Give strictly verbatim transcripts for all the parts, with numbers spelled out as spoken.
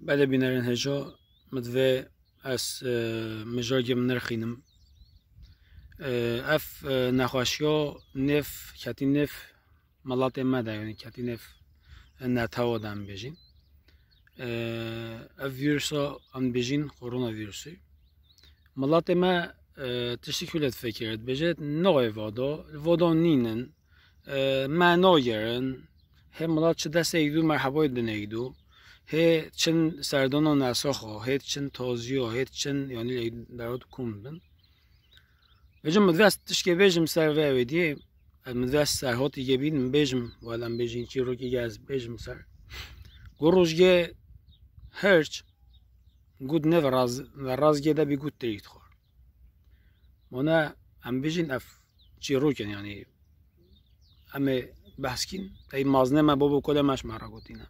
Belê bînerên hêja, min divê ez, e, mijargê min nirxînim. E, ev, e, nexweşiya nêv, ketî nêv miletê me de, yanî ketî nêv netewa de em bêjin. E, ev vîrusa em dibêjin koronavîrusî. Miletê me, e, tiştî ku lê difikire, dibêje, "Nayê vada, vada nînin, e, me nagerin." Hê milet çi destê yekdû merhebayê dinê yekdû. Hê çin serdana nesaxa, hê çin taziya, hê çin, yanî lê derot kum bin. Vêca min divê ez tişkê bêjim ser vê ewêdiyê. Ez min divê ez serhatî gê bînim, bêjim, wela em bêjin çîrokê gê ez bêjim ser. Got rojgê hirç, got ne ve raz-, ve razgê de bî got tirî dixwar. Mane em bêjin ev çîrok in, yanî em ê behs kîn, ey mazne me, babo kole me ji me re gotîne.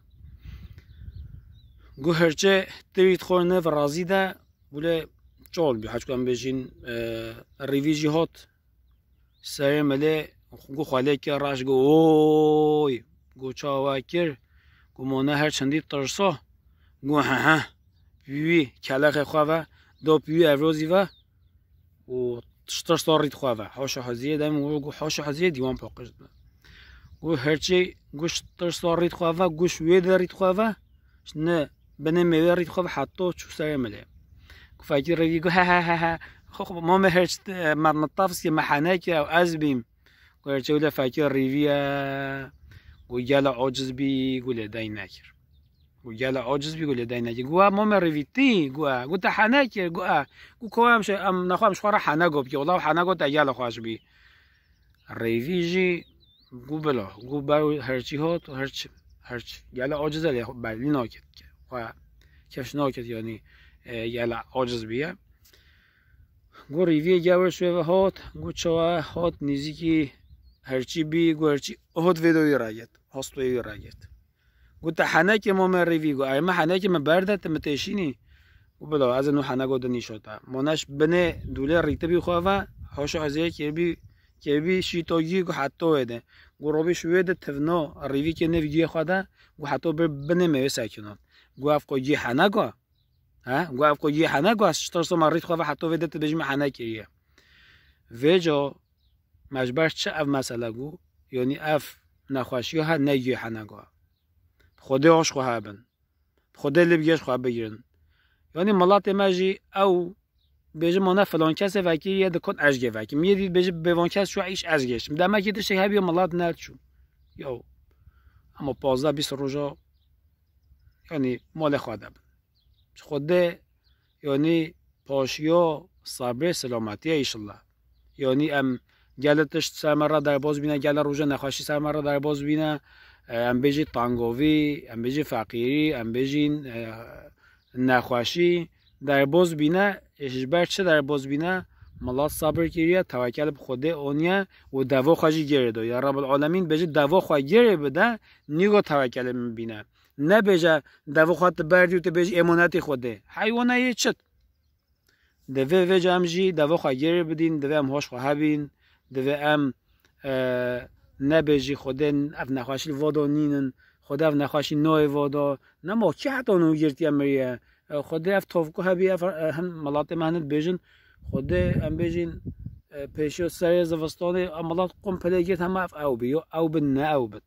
Got hirçê tirî dixwar ne ve razî de, bûle çol bî, heçku em bêjin, e, rîvî jî hot. Serê milê gu xwelê kir reş gu, "Oy!" Gu çawa kir? Gu mone her çendî tirso. Gu, "He he." Pî wî kelexê xwe ve, do pî wî evrozî ve û ji tirso rît xwe ve. Hoşa heziyê dem û gu hoşa heziyê dîwan paqij dibe. Gu herçê gu ji tirso rît xwe ve, gu ji wê de rît xwe ve, ji ne binê mêvê rît xwe ve heta çû serê milê. Ku fekî rêvî gu, "He he he he." Xwe, xwe, ma me her çi, e, me, me tavs ki me heneke ew ez bîm. Gu her çi wile fekî rêvî ye. Gu gele aciz bî, gu lê dey nekir. Gu gele aciz bî, gu lê dey nekir. Gu, "E, ma me rêvî tî?" Gu, "E." Gu, "Te heneke?" Gu, "E." Gu, "Ko em şe, em nexwe em ji xwe re heneko bike. Wela heneko te gele xweş bî." Rêvî jî gu bila, gu ber herçî hat, herç, herç. Gele aciz e lê belî naket. Xwe kevş naket, yanî, e, gele aciz bîye. Gu rêvî gewir şûye ve hat, gu çawa hat nêzîkî herçî bî, gu herçî hat vê de wî raget, hastoyê wî raget. Gu, "Te henekê ma me rêvî?" Gu, "Ay me henekê me berde, te mi têşînî." Gu, "Bila, ez ê nû heneko de nîşo te." Moneş binê dûlê rîtibî xwe ve, hoşa heziyê kirbî, kirbî şîto gî gu heto wê de. Gu robî şûye de tivno, rîvîkê nêv giyê xwe de, gu heto bir binê mêvê sekinon. Gu, "Ev ko gî heneko?" He? Gu, "Ev ko gî heneko? Ez ji tirso me rît xwe ve heto vê de tu bêjî me hene kiriye." Vêca me ji ber çi ev mesele gu, yanî ev nexweşiya he ne gî heneko. Xwedê hoş xwe hebin. Xwedê li bi geş xwe bigirin. Yanî miletê me jî ew bêjin, "Ma ne filan kesê vekiriye, dikan ez gê vekim." Yê dî bêjin, "Bê van kes çû îş ez gêştim." Demekî tiştek hebiye milet neçû. Yaw. Ama pazdeh bîst roja, yanî malê xwe de bin. Ji Xwedê, yanî paşiya, sabrê, selametiye înşallah. Yanî em gele tişt ser me re derbas bîne, gele roja nexweşî ser me re derbas bîne, e, em bêjî tangovî, em bêjî feqîrî, em bêjîn, e, nexweşî derbas bîne, e, ji ber çi derbas bîne? Milet sabir kiriye, tewekel bi Xwedê aniye û deva xwe jî gêrê do. Ya Rabbel Alemîn bêjî deva xwe gêrê bide, nîgo tewekelê min bîne. Nebêje, "Deva xwe tu berdî û tu bêjî êmonetê Xwedê." Heywana yê çit. Divê vêca em jî deva xwe gêrê bidîn, divê em hoş xwe hebîn, divê em, e, nebêjî Xwedê ev nexweşî li vodo nînin, Xwedê ev nexweşî nayê vodo. Nema kî heta nû girtiye miriye? E, Xwedê ev tovku hebî, ev, e, hin miletê me hin dibêjin, Xwedê em bêjin, e, pêşiyo serê zivistanê, em milet qum pilê girt hema ev ew bî, yo ew bin ne ew bin.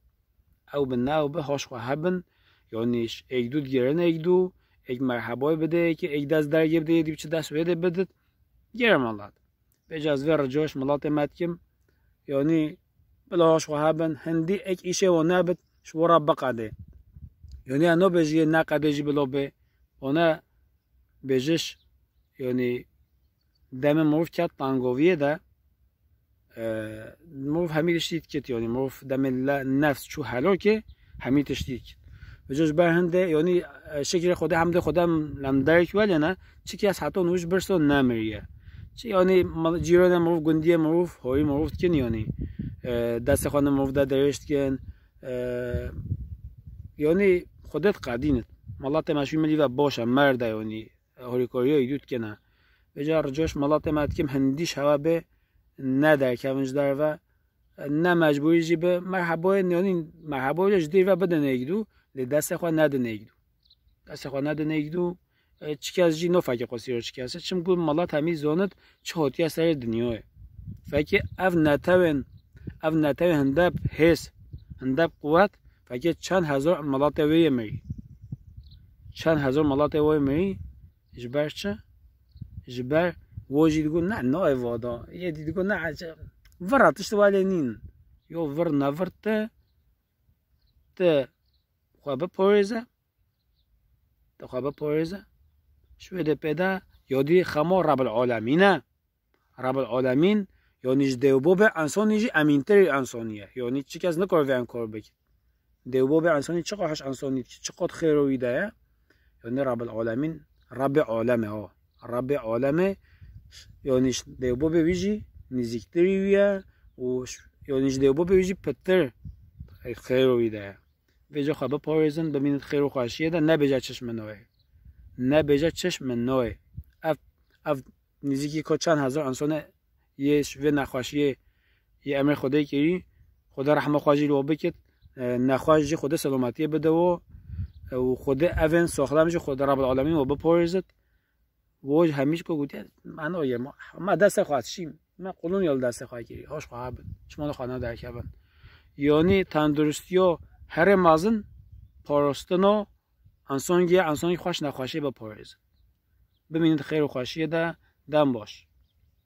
Ew bi ne ew bi hoş xwe hebin. Yanî êk dû digerin êk dû, êk merhebayê bide, êk, êk dest dergê bide, yê dî biçi dest wê de bidit. Gerin milet. Vêca ez vê rica ji miletê me dikim. Yanî bila hoş xwe hebin. Hindî êk îşê wan nebit, ji bo re biqedê. Yanî ya nabêjiyê neqedê jî bila bê. Wana bêjiş, yanî demê mirov ket tangoviyê de, e, mirov hemî tiştî dikit, yanî mirov demê le nefs çû helokê, hemî tiştî dikit. Vêca ji ber hinde, yanî, e, şikrê Xwedê, hemdê Xwedê em lem derek welêne, çi kes heta nû ji birso nemiriye. Çi, yanî, mal-, cîranê mirov, gundiyê mirov, horî mirov dikin, yanî, e, destê xwe ne mirov de dirêj dikin, e, yanî, Xwedê diqedînit. Miletê me ji wî milî ve baş e, merde, yanî, horîkariya êdû dikene. Vêca rica ji miletê me dikim, hindî ji hewa bê, ne derkevin ji derve, ne mecbûrî jî bi merhebayên, yanî merhebayê ji dîr ve bidin êkdû, lê destê xwe nedin êkdû. Destê xwe nedin êk dû, e, çi kes jî nofekê xwe sîro çi kes e. Çimku milet hemî zonit çi hotiye serê dinyayê. Fekê ev netewên, ev netewên hindep hêz, hindep quwet, fekê çend hezar miletê wê yê mirî. Çend hezar miletê wê mirî, ji ber çi? Ji ber wo jî digot, ne, nayê vada. Yê dî digot, ne, ece-, vira tişt welê nîn. Yo vir nevir ti, ti xwe biparêze, ti xwe biparêze. Ji wê de pê de yadî xema Rebil Alemîn e. Rebil Alemîn, yanî ji dêwbobê ensonî jî emîntirî ensonî ye. Yanî çi kes nikare vê enkar bike. Dêwbobê ensonî çiqas ensonî dike, çiqas xêr wî de ye. Yanî Rebil Alemîn, Rebbê Alemê ha. Rebbê Alemê, yanî ji dêwbobê wî jî nîzîktirî wî ye û ş-, yanî ji dêwbobê wî jî pitir xêr wî de ye. Vêca xwe biparêzin, bimînin xêr û xweşiyê de, nebêje çiş min noyê. Nebêje çiş min noyê. Ev, ev nîzîkî ko çend hezar insane yê ş-, vê nexweşiyê yê emrê Xwedê kirî, Xwedê rehma xwe jî li we bikit, e, nexweş jî Xwedê selametiyê bide wo, e, û Xwedê evên saxlem jî Xwedê Rebil Alemîn we biparêzit. Wo ji hemî jî ku gotiye, mano ye, ma, ma destê xwe dişîm, me qulûn ya li destê xwe kirî, hoş xwe hebin, çima li xwe ne derkevin. Yanî tenduristiyo herê mezin, parastina ensongî, ensongî xweş nexweşê biparêzin. Bimînin di xêr û xweşiyê de, dem baş.